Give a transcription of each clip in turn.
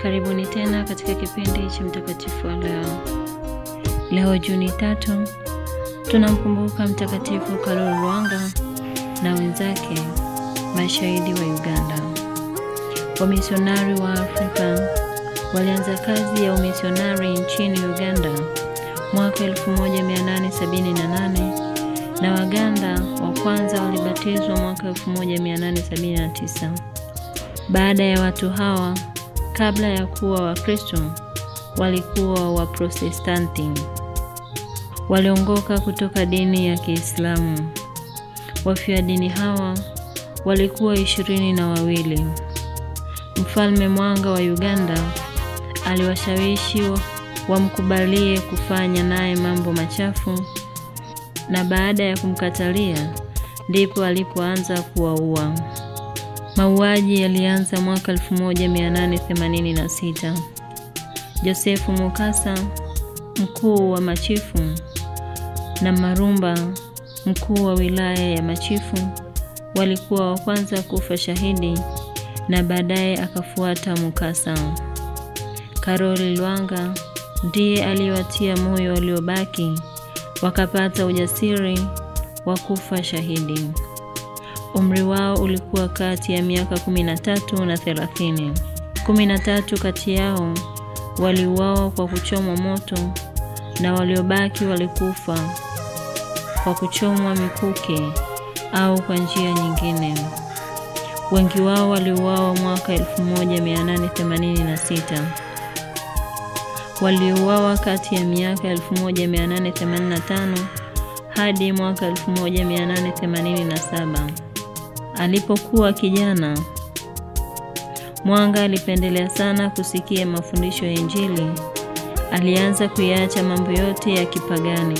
Karibuni tena katika kipindi cha Mtakatifu wa Leo. Leo Juni 3, tunamkumbuka Mtakatifu Karoli Lwanga na wenzake, mashahidi wa Uganda. Wamisionari wa Afrika walianza kazi ya umisionari nchini Uganda mwaka 1878 na Waganda wa kwanza walibatizwa mwaka 1879. Baada ya watu hawa, kabla ya kuwa Wakristo, walikuwa Waprotestanti. Waliongoka kutoka dini ya Kiislamu. Wafia dini hawa walikuwa 22. Mfalme Mwanga wa Uganda aliwashawishi wamkubalie kufanya naye mambo machafu, na baada ya kumkatalia ndipo alipoanza kuwaua. Mauaji yalianza mwaka 1886. Josefu Mukasa, mkuu wa machifu, na Marumba, mkuu wa wilaya ya machifu, walikuwa wa kwanza kufa shahidi, na baadaye akafuata Mukasa. Karoli Lwanga ndiye aliwatia moyo waliobaki, wakapata ujasiri wa kufa shahidi. Umri wao ulikuwa kati ya miaka 13 na 30. 13 kati yao waliuawa kwa kuchomwa moto, na waliobaki walikufa kwa kuchomwa mikuki au kwa njia nyingine. Wengi wao waliuawa mwaka 1886. Waliuawa kati ya miaka 1885 hadi mwaka 1887. Alipokuwa kijana, Mwanga alipendelea sana kusikia mafundisho ya Injili. Alianza kuyaacha mambo yote ya kipagani.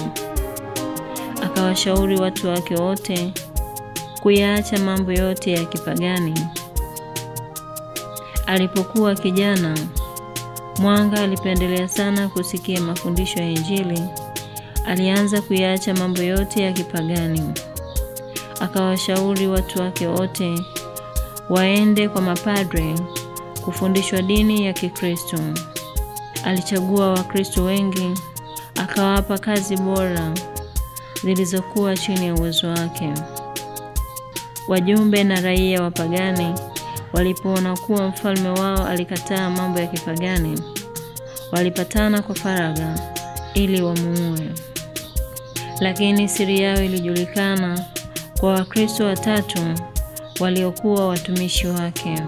Akawashauri watu wake wote kuyaacha mambo yote ya kipagani. Alipokuwa kijana, Mwanga alipendelea sana kusikia mafundisho ya Injili. Alianza kuyaacha mambo yote ya kipagani. Akawashauri watu wake wote waende kwa mapadre kufundishwa dini ya Kikristo. Alichagua Wakristo wengi, akawapa kazi bora zilizokuwa chini ya uwezo wake. Wajumbe na raia wapagani walipoona kuwa mfalme wao alikataa mambo ya kipagani, walipatana kwa faragha ili wamuue. Lakini siri yao ilijulikana kwa Wakristo watatu waliokuwa watumishi wake.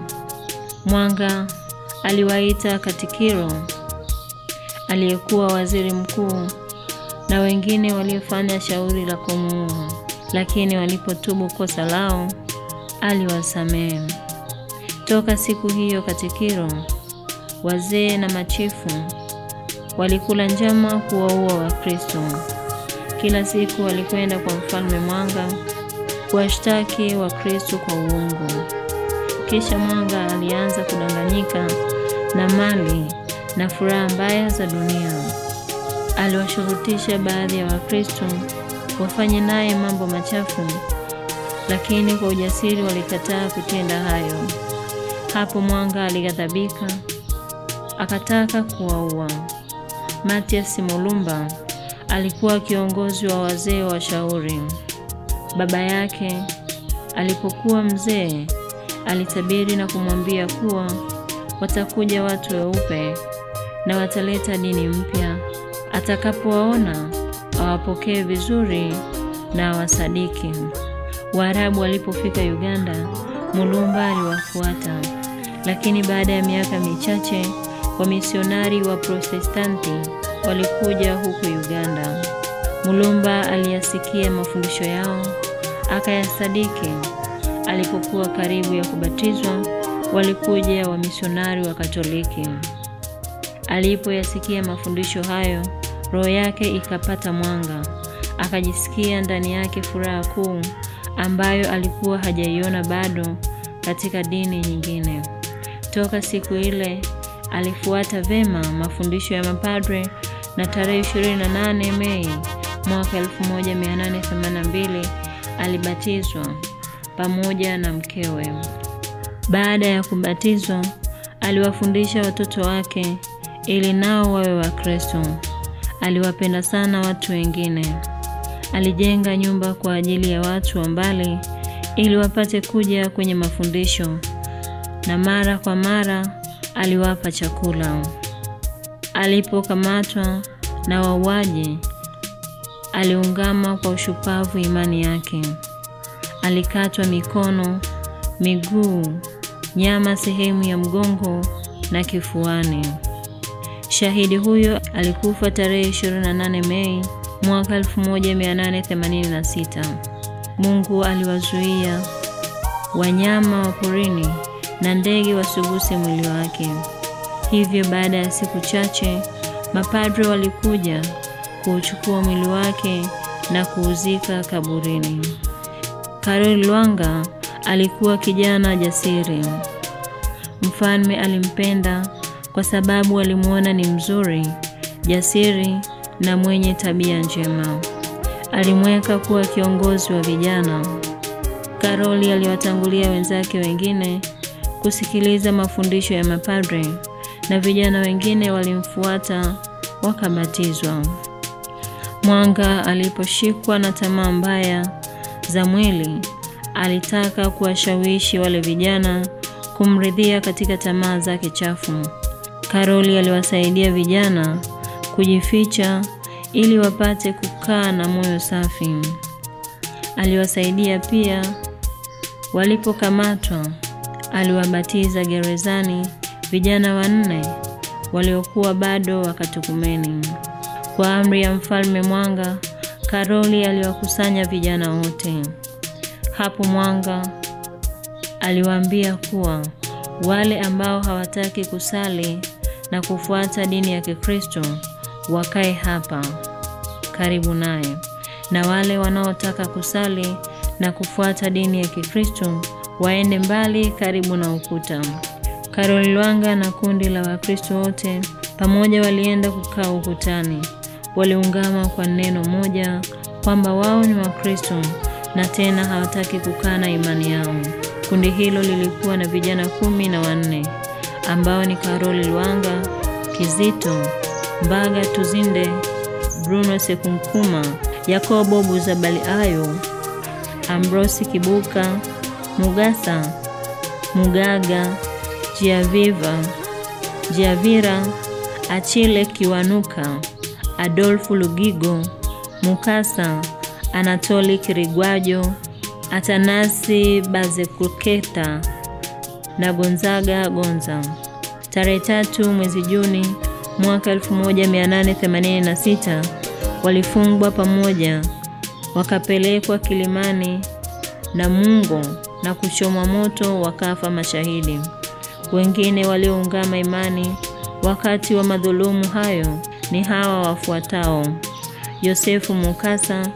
Mwanga aliwaita Katikiro, aliyekuwa waziri mkuu, na wengine waliofanya shauri la kumuua, lakini walipotubu kosa lao aliwasamehe. Toka siku hiyo Katikiro, wazee na machifu walikula njama kuwaua Wakristo. Kila siku walikwenda kwa Mfalme Mwanga kuwashtaki Wakristo kwa uongo. Kisha Mwanga alianza kudanganyika na mali na furaha mbaya za dunia. Aliwashurutisha baadhi ya Wakristo wafanye naye mambo machafu, lakini kwa ujasiri walikataa kutenda hayo. Hapo Mwanga alighadhabika, akataka kuwaua. Matias Mulumba alikuwa kiongozi wa wazee wa shauri. Baba yake alipokuwa mzee alitabiri na kumwambia kuwa watakuja watu weupe na wataleta dini mpya. Atakapowaona awapokee vizuri na awasadiki. Waarabu walipofika Uganda, Mulumba aliwafuata. Lakini baada ya miaka michache, wamisionari wa Protestanti walikuja huku Uganda. Mulumba aliyasikia mafundisho yao, akayasadiki. Alipokuwa karibu ya kubatizwa, walikuja wamisionari wa Katoliki. Alipoyasikia mafundisho hayo, roho yake ikapata mwanga. Akajisikia ndani yake furaha kuu ambayo alikuwa hajaiona bado katika dini nyingine. Toka siku ile alifuata vema mafundisho ya mapadre, na tarehe 28 Mei mwaka 1882 alibatizwa pamoja na mkewe. Baada ya kubatizwa Aliwafundisha watoto wake ili nao wawe Wakristo. Aliwapenda sana watu wengine. Alijenga nyumba kwa ajili ya watu wa mbali ili wapate kuja kwenye mafundisho, na mara kwa mara aliwapa chakula. Alipokamatwa na wauaji, aliungama kwa ushupavu imani yake. Alikatwa mikono, miguu, nyama sehemu ya mgongo na kifuani. Shahidi huyo alikufa tarehe 28 Mei mwaka 1886. Mungu aliwazuia wanyama wa porini na ndege wasiguse mwili wake. Hivyo baada ya siku chache mapadre walikuja kuuchukua mwili wake na kuuzika kaburini. Karoli Lwanga alikuwa kijana jasiri. Mfalme alimpenda kwa sababu alimuona ni mzuri, jasiri na mwenye tabia njema. Alimweka kuwa kiongozi wa vijana. Karoli aliwatangulia wenzake wengine kusikiliza mafundisho ya mapadre, na vijana wengine walimfuata wakabatizwa. Mwanga aliposhikwa na tamaa mbaya za mwili, alitaka kuwashawishi wale vijana kumridhia katika tamaa zake chafu. Karoli aliwasaidia vijana kujificha ili wapate kukaa na moyo safi. Aliwasaidia pia walipokamatwa. Aliwabatiza gerezani vijana 4 waliokuwa bado wakatukumeni. Kwa amri ya Mfalme Mwanga, Karoli aliwakusanya vijana wote. Hapo Mwanga aliwaambia kuwa wale ambao hawataki kusali na kufuata dini ya Kikristo wakae hapa karibu naye, na wale wanaotaka kusali na kufuata dini ya Kikristo waende mbali karibu na ukuta. Karoli Lwanga na kundi la Wakristo wote pamoja walienda kukaa ukutani. Waliungama kwa neno moja kwamba wao ni Wakristo na tena hawataki kukana imani yao. Kundi hilo lilikuwa na vijana 14 ambao ni Karoli Lwanga, Kizito, Mbaga Tuzinde, Bruno Sekunkuma, Yakobo Buzabaliayo, Ambrosi Kibuka, Mugasa, Mugaga, Jiavira, Achille Kiwanuka, Adolfu Lugigo, Mukasa, Anatoli Kirigwajo, Atanasi Bazekuketa na Gonzaga Gonza. Tarehe 3 mwezi Juni mwaka 1886 walifungwa pamoja, wakapelekwa kilimani na Mungo na kuchomwa moto, wakafa mashahidi. Wengine walioungama imani wakati wa madhulumu hayo ni hawa wafuatao: Yosefu Mukasa,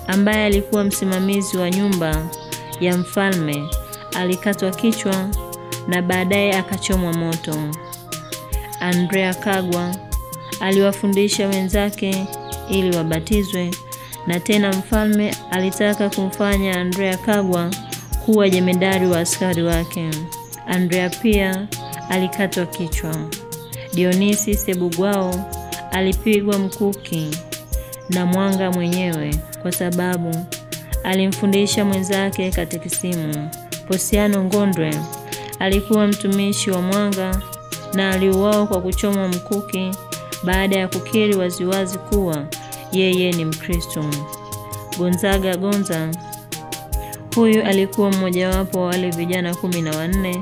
ambaye alikuwa msimamizi wa nyumba ya mfalme, alikatwa kichwa na baadaye akachomwa moto. Andrea Kagwa aliwafundisha wenzake ili wabatizwe, na tena mfalme alitaka kumfanya Andrea Kagwa kuwa jemedari wa askari wake. Andrea pia alikatwa kichwa. Dionisi Sebugwao alipigwa mkuki na Mwanga mwenyewe kwa sababu alimfundisha mwenzake katekisimu. Posiano Ngondwe alikuwa mtumishi wa Mwanga na aliuawa kwa kuchomwa mkuki baada ya kukiri waziwazi kuwa yeye ni Mkristo. Gonzaga Gonza huyu alikuwa mmojawapo wa wale vijana 14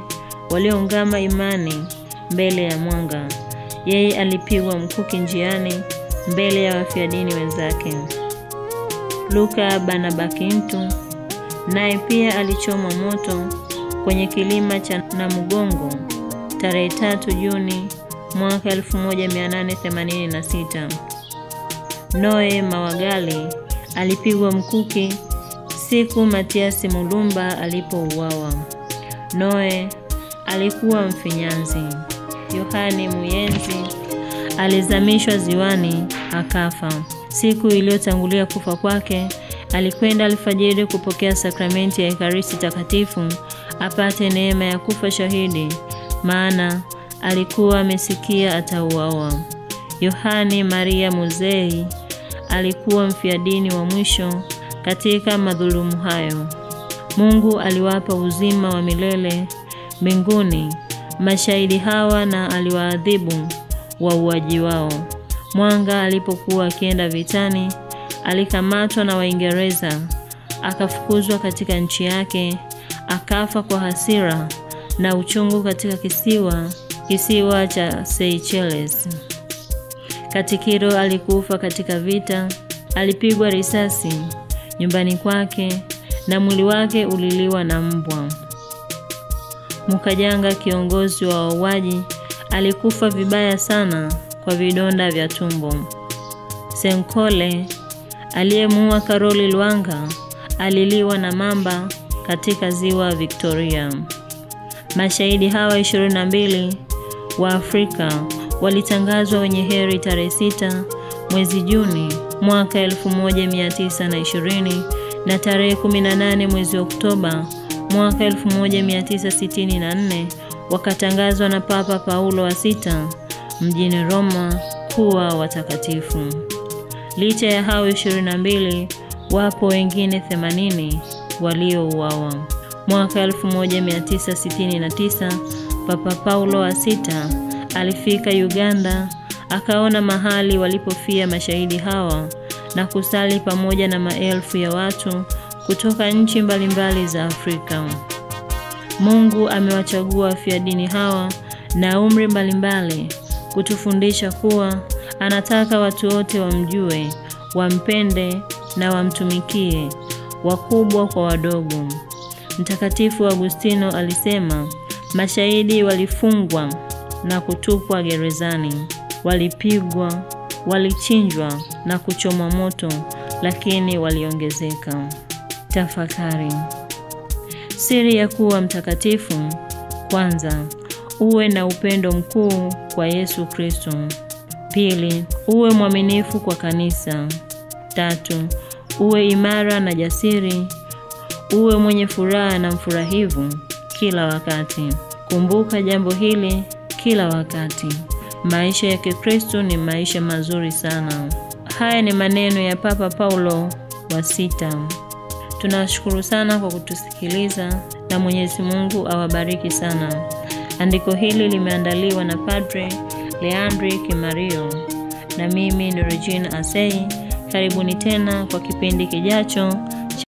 walioungama imani mbele ya Mwanga. Yeye alipigwa mkuki njiani mbele ya wafia dini wenzake. Luka Banabakintu naye pia alichomwa moto kwenye kilima cha Namugongo tarehe 3 Juni mwaka 1886. Noe Mawagali alipigwa mkuki siku Matiasi Mulumba alipouawa. Noe alikuwa mfinyanzi. Yohani Muyenzi alizamishwa ziwani akafa. Siku iliyotangulia kufa kwake alikwenda alfajiri kupokea sakramenti ya Ekaristi Takatifu apate neema ya kufa shahidi, maana Alikuwa amesikia atauawa. Yohane Maria Muzei alikuwa mfiadini wa mwisho katika madhulumu hayo. Mungu aliwapa uzima wa milele mbinguni mashahidi hawa na aliwaadhibu wauaji wao. Mwanga alipokuwa akienda vitani, alikamatwa na Waingereza, akafukuzwa katika nchi yake, akafa kwa hasira na uchungu katika kisiwa cha Seychelles. Katikiro alikufa katika vita, alipigwa risasi nyumbani kwake na mwili wake uliliwa na mbwa. Mukajanga, kiongozi wa wauaji, alikufa vibaya sana kwa vidonda vya tumbo. Senkole aliyemuua Karoli Lwanga aliliwa na mamba katika ziwa Victoria. Mashahidi hawa 22 wa Afrika walitangazwa wenye heri tarehe 6 mwezi Juni mwaka 1920 na tarehe 18 mwezi Oktoba mwaka 1964 wakatangazwa na Papa Paulo wa 6 mjini Roma kuwa watakatifu. Licha ya hao 22, wapo wengine 80 waliouawa. Mwaka 1969 Papa Paulo wa 6 alifika Uganda, akaona mahali walipofia mashahidi hawa na kusali pamoja na maelfu ya watu kutoka nchi mbalimbali za Afrika. Mungu amewachagua wafiadini hawa na umri mbalimbali kutufundisha kuwa anataka watu wote wamjue, wampende na wamtumikie, wakubwa kwa wadogo. Mtakatifu Agustino alisema, mashahidi walifungwa na kutupwa gerezani, walipigwa, walichinjwa na kuchomwa moto, lakini waliongezeka. Tafakari. Siri ya kuwa mtakatifu: kwanza, uwe na upendo mkuu kwa Yesu Kristo. Pili, uwe mwaminifu kwa kanisa. Tatu, uwe imara na jasiri. Uwe mwenye furaha na mfurahivu kila wakati. Kumbuka jambo hili kila wakati. Maisha ya Kikristo ni maisha mazuri sana. Haya ni maneno ya Papa Paulo wa 6. Tunashukuru sana kwa kutusikiliza na Mwenyezi Mungu awabariki sana. Andiko hili limeandaliwa na Padre Leandri Kimario na mimi ni Regina Asei. Karibuni tena kwa kipindi kijacho.